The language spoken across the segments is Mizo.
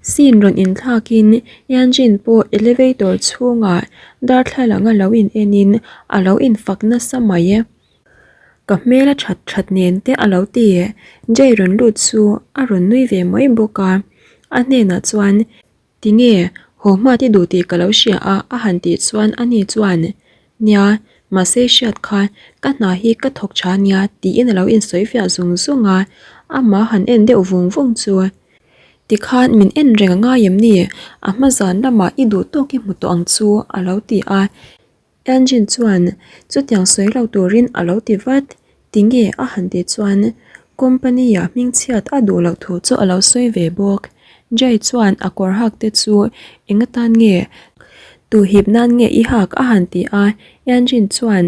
Scene rawn inthlakin Yanjin pawh elevator chhungah darthlalang a lo in enin a lo infak nasa mai. Ka hmel a that that nen te a lo ti. Jay rawn lut chu a rawn nui ve mai bawk a, a hnenah chuan Tinge, haw hma ti duh tih ka lo hria a a han tih chuan ani chuan Nia, mahse hriat kha ka hna hi ka thawk tha nia tiin a lo insawi fiah zung zung a, amah han en deuh vung vung chu. Tikhan min en reng a ngai em ni? A hma zan lamah i duh tawk i hmu tawh ang chu a lo ti a. Engine chuan chutiang sawi lo turin a lo ti vat. Tinge a han tih chuan company-ah hmingchhiat a duh loh thu chu a lo sawi ve bawk. Jay chuan a kawr hak te chu eng atan nge tu hip nan nge i hak a han ti a. Engine chuan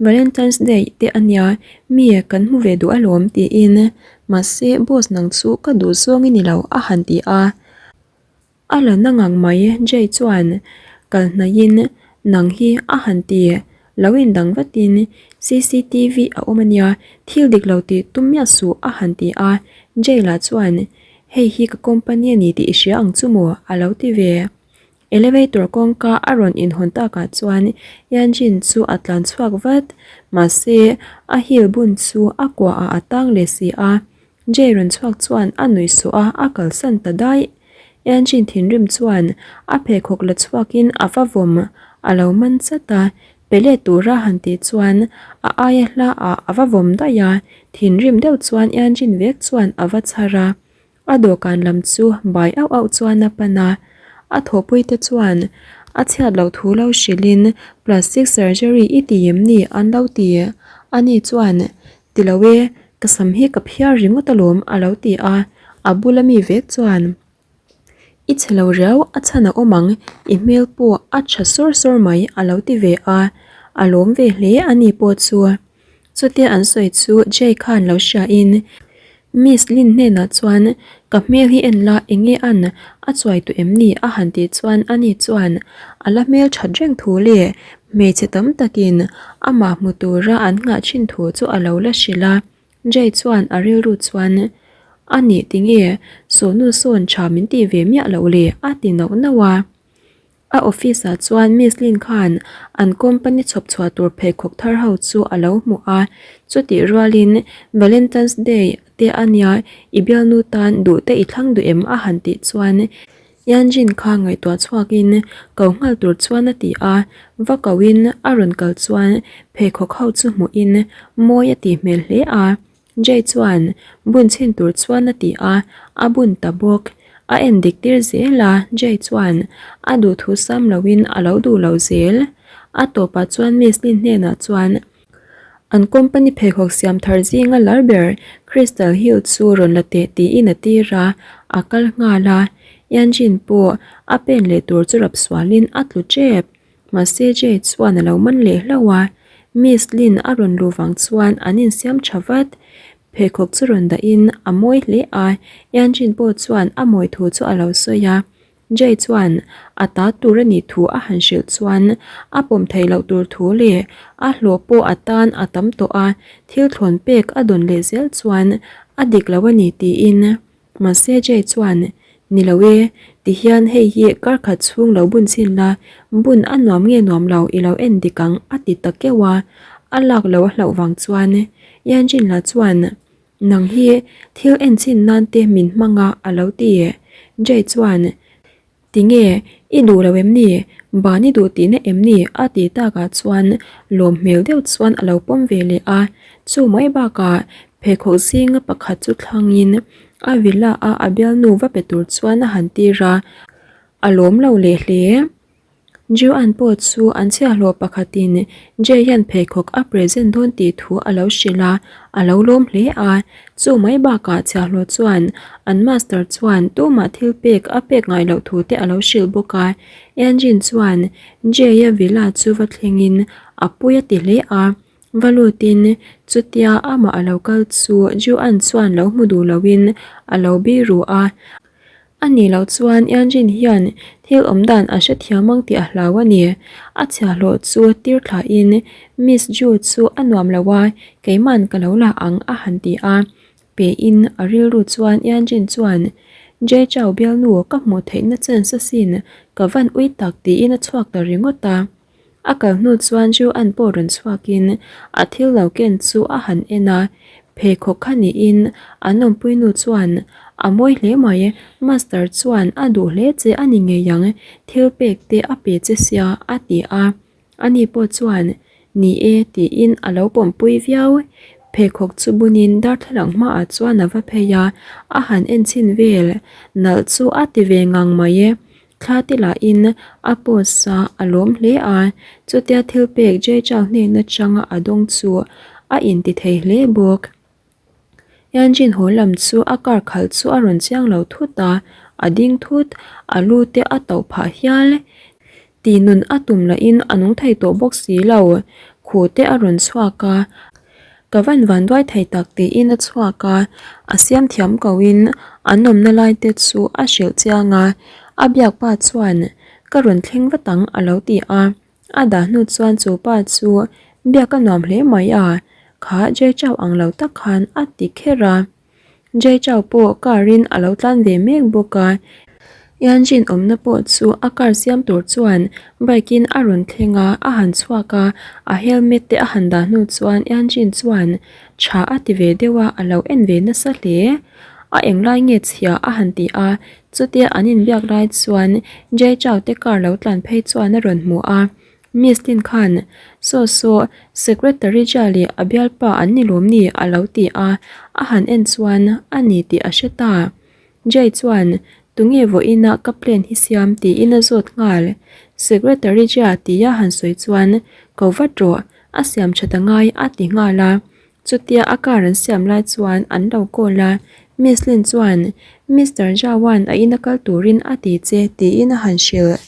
Valentine's Day te a nia mi kan hmu ve duh alawm tiin mahse boss nang chu ka duh zawng i ni lo a han ti a. A la na ngang mai Jay chuan kal hnaihin nang hi a han ti. Lo indang vatin cctv a awm ania thil dik lo tih tum miah suh a han ti a. Jay lah chuan hei hi ka company a ni tih i hria ang chu maw a lo ti ve. Elevator kawngka a rawn inhawn takah chuan Yanjin chu a tlan chhuak vat. Mahse a heel bun chu a kuahah a tang leh si a. Jay rawn chhuak chuan a nuih suh a, a kalsan ta daih. Engine thinrim chuan a pheikhawk la chhuakin a va vawm a lo man chat a, pe let tura han tih chuan a aia hla ah a va vawm daih a, thinrim deuh chuan engine vek chuan a va chhar a, a dawhkan lam chu bai auh auh chuan a pan a, a thawhpui te chuan a chhiat loh thu lo hrilhin plastic surgery i ti em ni an lo ti, ani chuan Ti lo e, ka sam hi ka phiar ringawt alawm a lo ti a, a bula mi vek chuan I chhe lo riau a chhan a awm ang, i hmel pawh a tha sawr sawr mai a lo ti ve a, a lawm ve hle a ni pawh chu. Chutia an sawi chu Jay khan lo hriain Miss Lin hnenah chuan Ka hmel hi en la enge an a chuai tawh em ni a han tih chuan ani chuan a la hmel that reng thu leh hmeichhe tam takin amah hmu tura an nghah thin thu chu a lo la hrilh a. Jay chuan a rilru chuan A nih tinge sawhnu sawn tha min tih ve miah loh le a ti nauh nauh a. A office ah chuan Miss Lin khan an company chhawp chhuah tur pheikhawk thar ho chu a lo hmu a, chutih rualin Valentine's Day te a nia i bialnu tan duh te i thlang duh em a han tih chuan Yanjin kha ngaihtuah chhuakin ko nghal tur chuan a ti a, va koin a rawn kal chuan pheikhawk ho chu hmuhin mawi a tih hmel hle a. Jay chuan bun chhin tur chuan a ti a, a bun ta bawk. A en dik tir zel a, Jay chuan a duhthu sam loin a lo duh lo zel. A tawpah chuan Miss Lin hnenah chuan an company pheikhawk siam thar zinga lar ber Crystal Hill chu rawn la teh tiin a tir a, a kal nghal a. Yanjin pawh a pen leh tur chu rap sualin a tlu tep. Mahse Jay chuan a lo man leh hlauh a, Miss Lin a rawn luh vang chuan an insiam tha vat. Pheikhawk chu rawn dahin a mawi hle a, Yanjin pawh chuan a mawi thu chu a lo sawi a. Jay chuan a ta tur a nih thu a han hrilh chuan a pawm theih loh tur thu leh a hlawh pawh a tan a tam tawh a, thil thlawn pek a dawn leh zel chuan a dik lo a ni tiin Mahse Jay chuan, Ni lo e, ti hian hei hi kar khat chhung lo bun chhin la, bun a nuam nge nuam lo i lo en dik ang a ti ta keuh a, a lak lo a hlauh vang chuan Yanjin la chuan, Nang hi thil en chhin nan te min hmang a a lo ti. Jay chuan, Tinge, i duh lo em ni? Ban i duh tihna em ni? a ti takah chuan lawm hmel deuh chuan a lo pawm ve leh a. Chu mai bakah pheikhawk zinga pakhat chu thlangin a villa a a bialnu va pe tur chuan a han tir a, a lawm lo leh hle. Joan pawh chu an chhiahhlawh pakhatin Jay hian pheikhawk a present dawn tih thu a lo hrilh a, a lo lawm hle a. Chu mai bakah chhiahhlawh chuan an master chuan tumah thil pek a pek ngai loh thu te a lo hrilh bawk a. Engine chuan Jay-a villa chu va thlengin a pui a ti hle a. Va lutin chutia amah a lo kal chu Joan chuan lo hmu duh loin a lo biru a. A nih loh chuan Yanjin hian thil awm dan a hrethiam ang tih a hlau a ni. A chhiahhlawh chu tir thlahin Miss Ju chu a nuam lo a, keiman ka lo la ang a han ti a. Pein a rilru chuan Yanjin chuan. Jay Chou bialnu ka hmuh theihna chance asin ka van ui tak tiin a chhuak ta ringawt a. A kal hnu chuan Ju An pawh rawn chhuakin a thil lo ken chu a han en a, pheikhawk kha niin an awmpuinu chuan a mawi hle mai, Master chuan a duh hle che a ni ngei ang, thil pek te a pe che sia a ti a. Ani pawh chuan Ni e tiin a lo pawmpui viau. Pheikhawk chu bunin darthlalang hmaah chuan a va phei a, a han en chhin vel nalh chu a ti ve ngang mai e. Thla te lahin a post a, a lawm hle a, chutia thil pek Jay Chou hnen atanga a dawng chu a inti thei hle bawk. Engine haw lam chu a car khalh chu a rawn chiang lo thut a, a ding thut, a lu te a tauh phah hial. Tih nun a tum lahin a nung thei tawh bawk si lo, khuh te a rawn chhuak a, ka van van duai thei tak tiin a chhuak a, a siam thiam ko in an awmna lai te chu a hrilh chiang a, a biak pa chuan ka rawn thleng vat ang a lo ti a, a dah hnu chuan chu pa chu biak a nuam hle mai a, kha Jay Chou ang lo tak khan a ti kher a. Jay Chou pawh car in a lo tlan ve mek bawk a, Yanjin awmna pawh chu a car siam tur chuan bike in a rawn thleng a, a han chhuak a, a helmet te a han dah hnu chuan Yanjin chuan tha a ti ve deuh a, a lo en ve nasa hle. A englai nge chhia a han ti a, chutia an inbiak lai chuan Jay Chou te car lo tlan phei chuan a rawn hmu a. Miss Lin khan, Saw saw, Secretary Jia leh a bialpa an ni lawm ni? a lo ti a, a han en chuan a ni tih a hre ta. Jay chuan, Tunge vawiinah ka plan hi siam? tiin a zawt nghal. Secretary Jia tia han sawi chuan, Ko vat rawh, a siam tha ta ngai a ti nghal a. Chutia a car an siam lai chuan an lo call a, Miss Lin chuan, Mister Jawan a ina kal turin a ti che tiin a han hrilh.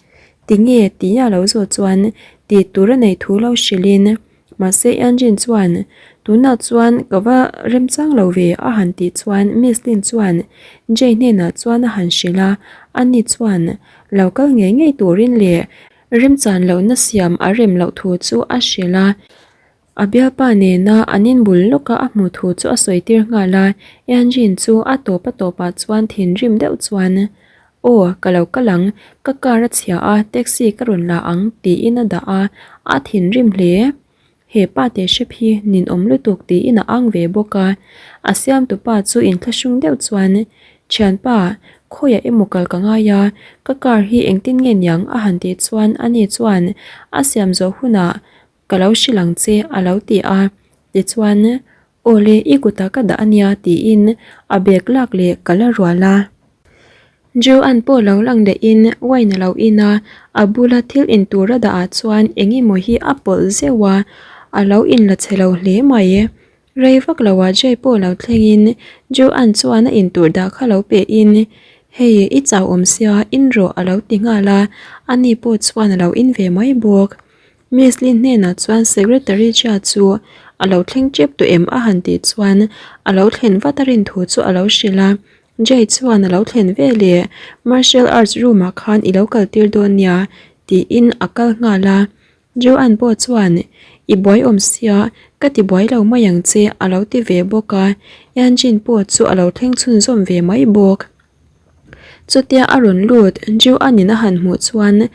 Tinge tia lo zawh chuan tih tur a neih thu lo hrilhin, mahse Engine chuan, Tunah chuan ka va remchang lo ve a han tih chuan Miss Lin chuan Jay hnenah chuan a han hrilh a, ani chuan lo kal ngei ngei turin leh remchan lohna siam a rem loh thu chu a hrilh a. A bialpa nena an inbul lawka a hmuh thu chu a sawi tir nghal a, Eanjin chu a tawp a tawpah chuan thinrim deuh chuan, Aw, ka lo kal ang, ka car a chhia a, taxi ka rawn la ang, tiin a dah a, a thinrim hle. He pa teh hrep hi ninawm lutuk tiin a ang ve bawk a, a siamtupa chu inthlahrung deuh chuan, Thianpa, khawiah emaw kal ka ngai a, ka car hi engtin nge niang a han tih chuan ani chuan a siam zawh hunah Ka lo hrilh ang che a lo ti a, tichuan Aw le i kutah ka dah a nia tiin a bag lak leh ka la rual a. Joan pawh lo lang lehin wine a lo in a, a bula thil in tur a dah ah chuan eng emaw hi a pawlh zeuh a, a lo in la chhe lo hle mai. Rei vak lo ah Jay pawh lo thleng in Joan chuan a in tur dah kha lo pe in Hei i chau awm sia in rawh a lo ti nghal a, ani pawh chuan a lo in ve mai bawk. Miss Lin hnenah chuan Secretary Jia chu a lo thleng tep tawh em a han tih chuan a lo thlen vat a rin thu chu a lo hrilh a, Jay chuan a lo thlen ve leh Martial Arts room ah khan i lo kal tir dawn nia tiin a kal nghal a, Joanne pawh chuan I buai awm sia ka ti buai lo mai ang che a lo ti ve bawk a, Eunjin pawh chu a lo thleng chhunzawm ve mai bawk. Chutia a rawn lut Joanne in a han hmuh chuan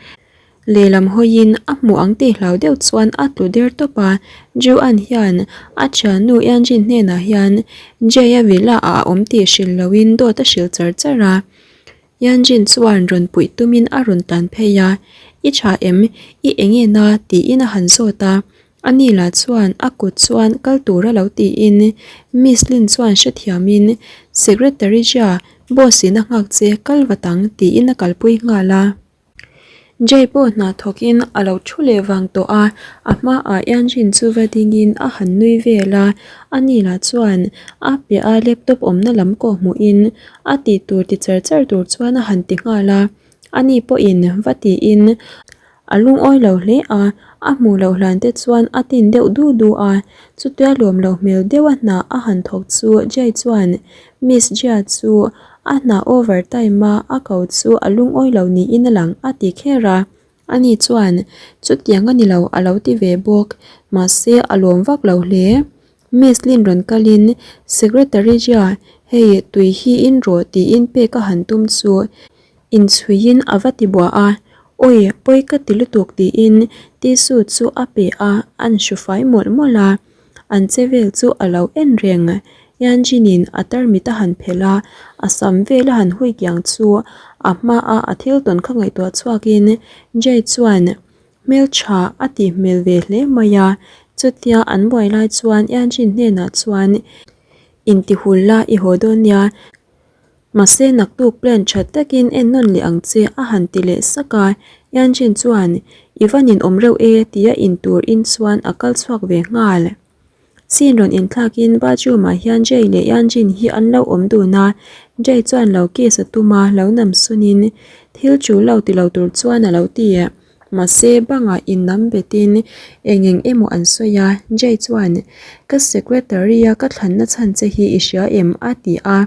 Lehlam hawiin a hmuh ang tih hlau deuh chuan a tlu der tawp a, Joanne hian a thiannu Eunjin hnenah hian Jay-a villa ah a awm tih hrilh loin dawt a hrilh char char a. Eunjin chuan rawn puih tumin a rawn tlan phei a, I tha em? I eng en a? tiin a han zawt a. Ani lah chuan a kut chuan kal tura lo tiin Miss Lin chuan hrethiamin Secretary Jia, boss in a nghak che kal vat ang tiin a kalpui nghal a. Jay pawh hna thawkin a lo thu leh vang tawh a, a hmaah engine chu va dingin a han nui vel a, ani lah chuan a piah a laptop awmna lam kawh hmuhin a tih tur ti char char tur chuan a han ti nghal a, ani pawhin va tiin a lungawi lo hle a, a hmuh loh hlan te chuan a tin deuh du du a, chutia lawm loh hmel deuh a hna a han thawk chu Jay chuan Miss Jia chu A hna over time a a ko chu a lungawi lo niin a lang a ti kher a, ani chuan chutiang a ni lo a lo ti ve bawk, mahse a lawm vak lo hle. Miss Lin rawn kalin Secretary Jia, Hei, tui hi in rawh tiin pek a han tum chu inchhuiin a va ti buah a, Awi, pawi ka ti lutuk tiin tissue chu a pe a, an hru fai mawlh mawlh a. An che vel chu a lo en reng. Yanjin-in a tarmit a han phelh a, a sam vel a han hui kiang chu a hmaa a thil tawn kha ngaihtuah chhuakin Jay chuan hmeltha a tih hmel ve hle mai a. Chutia an buai lai chuan Yanjin hnenah chuan Intihul la i haw dawn nia. Mahse naktuk plan tha takin en nawn leh ang che a han ti leh sak a. Yanjin chuan I va ninawm reuh e tia intur in chuan a kal chhuak ve nghal. Scene rawn inthlakin bathroom ah hian Jay leh Yanjin hi an lo awm dun a, Jay chuan lo kiss a tum a, lo nam sunin thil tul lo ti lo tur chuan a lo ti. Mahse bangah innam betin eng eng emaw an sawi a, Jay chuan ka secretary a ka thlanna chhan che hi i hria em? a ti a,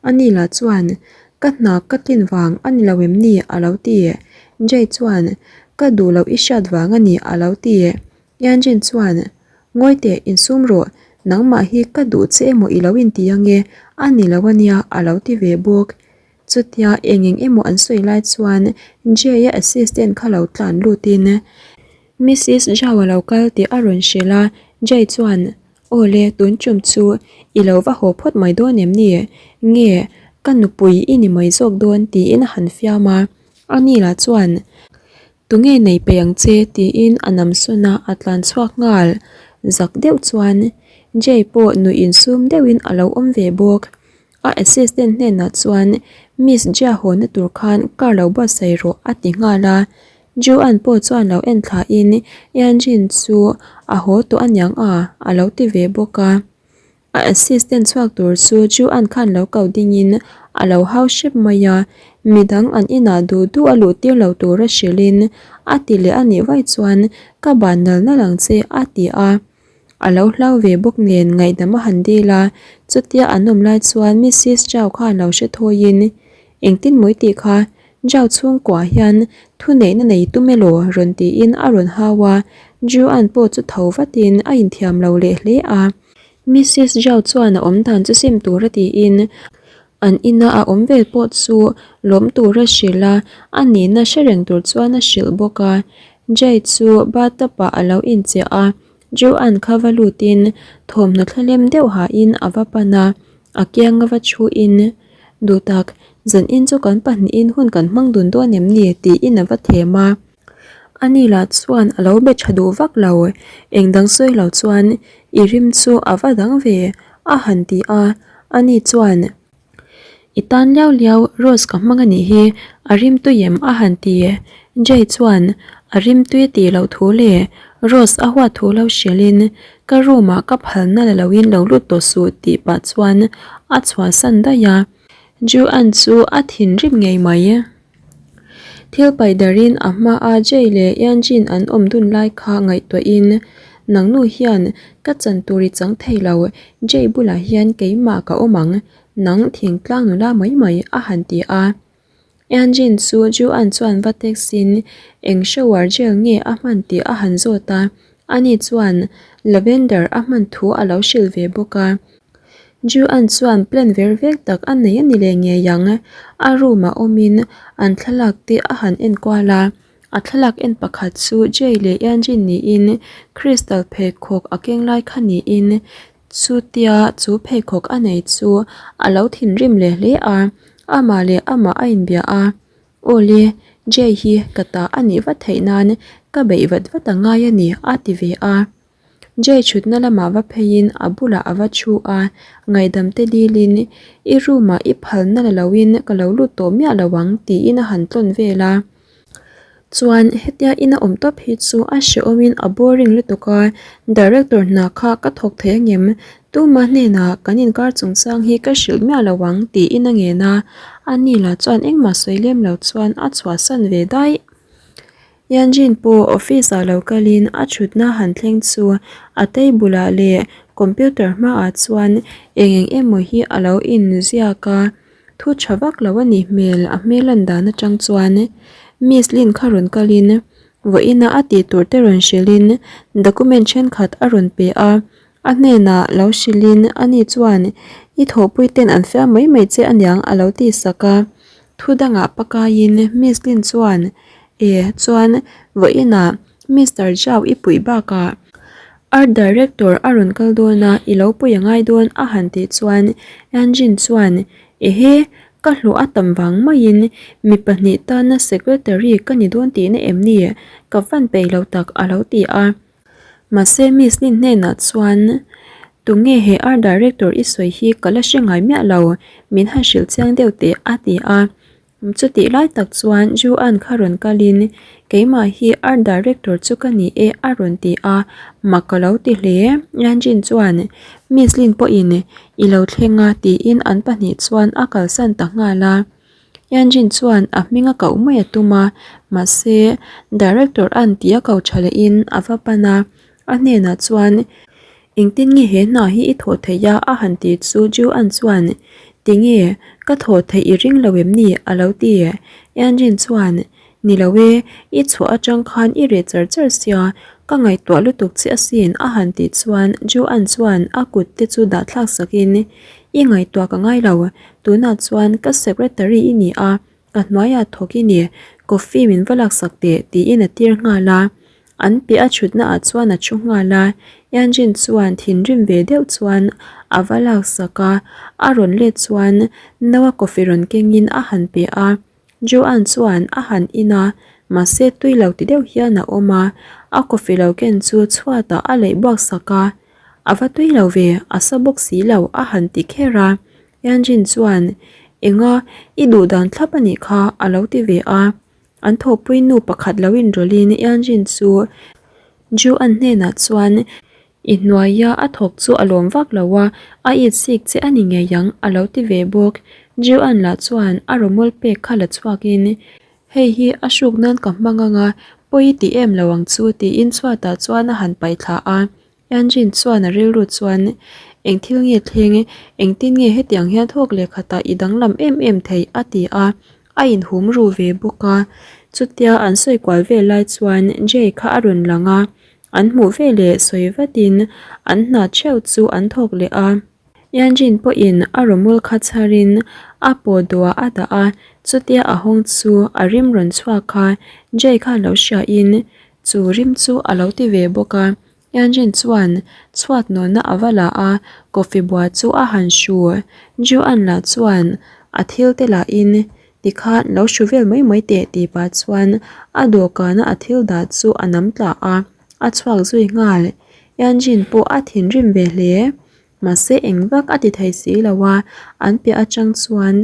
ani lah chuan ka hna ka tlin vang a ni lo em ni? a lo ti. Jay chuan ka duh loh i hriat vang a ni a lo ti. Yanjin chuan, Ngawi teh, insum rawh, nangmah hi ka duh che emaw i lo inti ange, a ni lo ania, a lo ti ve bawk. Chutia eng eng emaw an sawi lai chuan Jay-a assistant kha lo tlan lutin Missus Zhao a lo kal tih a rawn hrilh a, Jay chuan, Aw le, tun tum chu i lo va haw phawt mai dawn em ni? Nge, ka nupui i ni mai zawk dawn tiin a han fiam a. Ani lah chuan, Tunge nei peih ang che? tiin a nam sawn a, a tlan chhuak nghal. Zak deuh chuan Jay pawh nuih insum deuhin a lo awm ve bawk. A assistant hnenah chuan Miss Jia hawnna tur khan car lo buatsaih rawh a ti nghal a. Joan pawh chuan lo en thlahin Eunjin chu a haw tawh aniang a a lo ti ve bawk a. A assistant chhuak tur chu Joan khan lo ko dingin a lo hau hrep mai a, midang an inah duh duh a luh tir lo tura hrilhin a ti leh a nih vaih chuan ka ban nal nal ang che a ti a. A lo hlau ve bawk nen ngaihdam a han dil a, chutia an awm lai chuan Missus Zhao khan lo hre thawiin, Engtin mawi tih kha Zhao chhungkuah hian thuneihna nei tum elaw rawn tiin a rawn hau a, Juan pawh chu tho vatin a inthiam lo leh hle a. Missus Zhao chuan a awm dan chu sim tura tiin an ina a awm vel pawh chu lawm tura hrilh a, a nihna hre reng tur chuan a hrilh bawk a. Jay chu bathtub ah a lo inchiah a, Joan kha va lutin thawmhnaw thlalem deuh hahin a va pan a, a kianga va thuin, Duhtak, zanin chu kan pahnihin hun kan hmang dun dawn em ni? tiin a va thlem a. Ani lah chuan a lo be tha duh vak lo, eng dang sawi lo chuan i rim chu a va dang ve a han ti a, ani chuan I tan liau liau Rose ka hmang a nih hi, a rim tui em a han ti. Jay chuan a rim tui tih loh thu leh Rose a huat thu lo hrilhin ka room ah ka phalna la loin lo lut tawh suh tih pah chuan a chhuahsan daih a, Ju-an chu a thinrim ngei mai. Thil paih darin a hmaa Jay leh Yanjin an awm dun lai kha ngaihtuahin, Nangnu hian ka chan tur i chang thei lo, Jay bulah hian keimah ka awm ang, nang thingtlang nula mai mai, a han ti a. Yanjin chu Juan chuan va text-in eng shower gel nge a hman tih a han zawt a, ani chuan lavender a hman thu a lo hrilh ve bawk a. Juan chuan plan ver vek tak a nei a ni leh ngei ang. A room ah awmin an thlalak te a han en kual a, a thlalak en pakhat chu Jay leh Eunjin niin crystal pheikhawk a keng lai kha niin chutia chu pheikhawk a nei chu a lo thinrim leh hle a, amah leh amah a inbia a. Awle, Jay hi ka ta a nih vat theih nan ka beih vat vat a ngai a ni a ti ve a. Jay thutna lamah va pheiin a bulah a va thu a, ngaihdam te dilin, I room ah i phalna la loin ka lo lut tawh miah lo ang tiin a han tlawn vel a. Chuan hetia ina awm tawp hi chu a hrehawmin a boring lutuk a, director hna kha ka thawk thei angem? Tuma hnenah kan inkar chungchang hi ka hrilh miah lo ang tiin a ngen a, ani lah chuan engmah sawi lem lo chuan a chhuahsan ve daih. Yanjin pawh office ah lo kalin a thutna han thleng chu a table ah leh computer hmaah chuan eng eng emaw hi a lo inziak a, thu tha vak lo a nih hmel a hmel lan dan atang chuan Miss Lin kha rawn kalin vawiina a tih tur te rawn hrilhin document thenkhat a rawn pe a. A hnenah lo hrilhin ani chuan i thawhpui ten an fiam mai mai che aniang a lo ti sak a. Thu dangah pakaiin Miss Lin chuan E chuan vawiinah Mister Zhao i puih bakah Art Director a rawn kal dawn a i lo pui a ngai dawn a han tih chuan Yanjin chuan Ehe ka hlawh a tam vang maiin mi pahnih tana Secretary ka ni dawn tihna em ni? Ka van peih lo tak a lo ti a. Mahse Miss Lin hnenah chuan Tunge he Art Director i sawi hi ka la hre ngai miah lo, min han hrilh chiang deuh teh a ti a. Chutih lai tak chuan Ju-an kha rawn kalin Keimah hi Art Director chu ka ni e a rawn ti a, mak ka lo ti hle. Yanjin chuan Miss Lin pawhin i lo thleng a tiin an pahnih chuan a kalsan ta nghal a. Yanjin chuan a hming a koh mai a tum a, mahse Director an tih a ko tha lehin a va pan a, a hnenah chuan Engtin nge he hna hi i thawh theih a? a han ti chu Ju-an chuan Tinge ka thawh theih i ring lo em ni? a lo ti. Yanjin chuan Ni lo e, i chhuah atang khan i reh char char sia, ka ngaihtuah lutuk che asin a han tih chuan Ju-an chuan a kut te chu dah thlak sakin I ngaihtuah ka ngai lo, tunah chuan ka secretary i ni a, ka hnuaiah thawk i ni, coffee min va laksak teh tiin a tir nghal a. An piah a thutna ah chuan a thu nghal a, Yanjin chuan thinrim ve deuh chuan a va laksak a, a rawn let chuan no a coffee rawn kengin a han pe a. Joan chuan a han in a, mahse tui lo ti deuh hian a awm a, a coffee lo ken chu chhuatah a leih buak sak a, A va tui lo ve, a sa bawk si lo a han ti kher a. Yanjin chuan, Enga, i duh dan thlap a nih kha a lo ti ve a. An thawhpui nu pakhat lo inrawlhin Yanjin chu Joan hnenah chuan, I hnuaia a thawk chu a lawm vak lo a, a it sik che a ni ngei ang a lo ti ve bawk. Joan lah chuan a rawmawl pek kha la chhuakin, Hei hi a hruk nan ka hmang ang a, pawi i ti em lo ang chu tiin chhuatah chuan a han paih thla a. Yanjin chuan a rilru chuan, Eng thil nge thleng, engtin nge hetiang hian thawk leh khatah i danglam em em thei a ti a, a inhum ru ve bawk a. Chutia an sawi kual vel lai chuan Jay kha a rawn lang a. An hmuh veleh sawi vatin an hna theuh chu an thawk leh a. Yanjin pawhin a rawmul kha chharin a paw duah a dah a, chutia a hawng chu a rim rawn chhuak a, Jay khan lo hriain chu rim chu a lo ti ve bawk a. Yanjin chuan chhuat nawhna a va la a, coffee bua chu a han hru. Ju-an lah chuan a thil te lahin Tikhan lo hru vel mai mai teh tih pah chuan a dawhkana a thil dah chu a nam tla a, a chhuak zui nghal. Yanjin pawh a thinrim ve hle. Mahse eng vak a ti thei si lo a, an piah atang chuan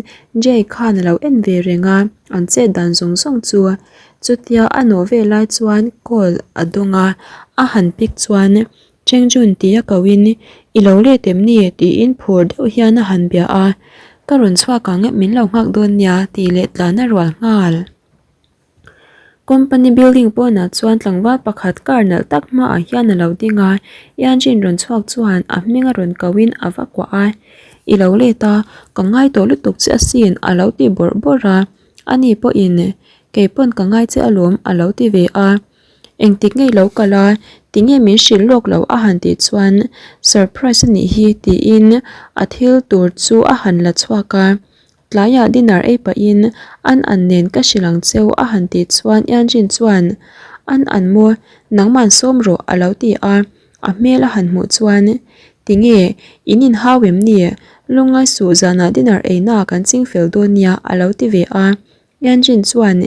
Jay khan a lo en ve reng a, an chet dan zawng zawng chu. Chutia a nawh ve lai chuan call a dawng a, a han pick chuan Chengjun tia koin, I lo let em ni? tiin phur deuh hian a han bia a, Ka rawn chhuak ang, min lo nghak dawn nia tih leh tlan a rual nghal. Company building pawnah chuan tlangval pakhat car nalh tak hmaah hian a lo ding a, Yanjin rawn chhuak chuan a hming a rawn koin a va kuah a, I lo let a, ka ngai tawh lutuk che asin a lo ti bawrh bawrh a, ani pawhin, Keipawn ka ngai che alawm a lo ti ve a. Engtik ngei lo kal a, tinge min hrilh lawk lo a han tih chuan surprise a nih hi tiin a thil tur chu a han la chhuak a. Tlaiah dinner ei pahin an an nen ka hrilh ang cheu a han tih chuan Yanjin chuan an an maw nangman sawm rawh a lo ti a, a hmel a han hmuh chuan tinge in inhau em ni lungngai suh zanah dinner eina kan chingfel dawn nia a lo ti ve a. Yanjin chuan,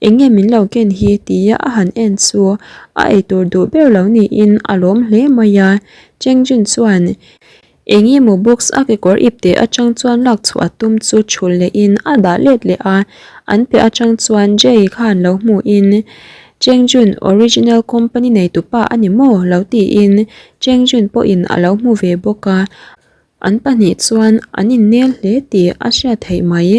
Eng nge min lo ken hi? tia a han en chu a eitur duh ber lo niin a lawm hle mai a. Chengjun chuan, Eng emaw box a kekawr ip teh atang chuan lak chhuah a tum chu thul lehin a dah let leh a. An piah atang chuan Jay khan lo hmuhin, Chengjun original company neitupa a ni maw? lo tiin Chengjun pawhin a lo hmu ve bawk a. An pahnih chuan an innel hle tih a hriat theih mai.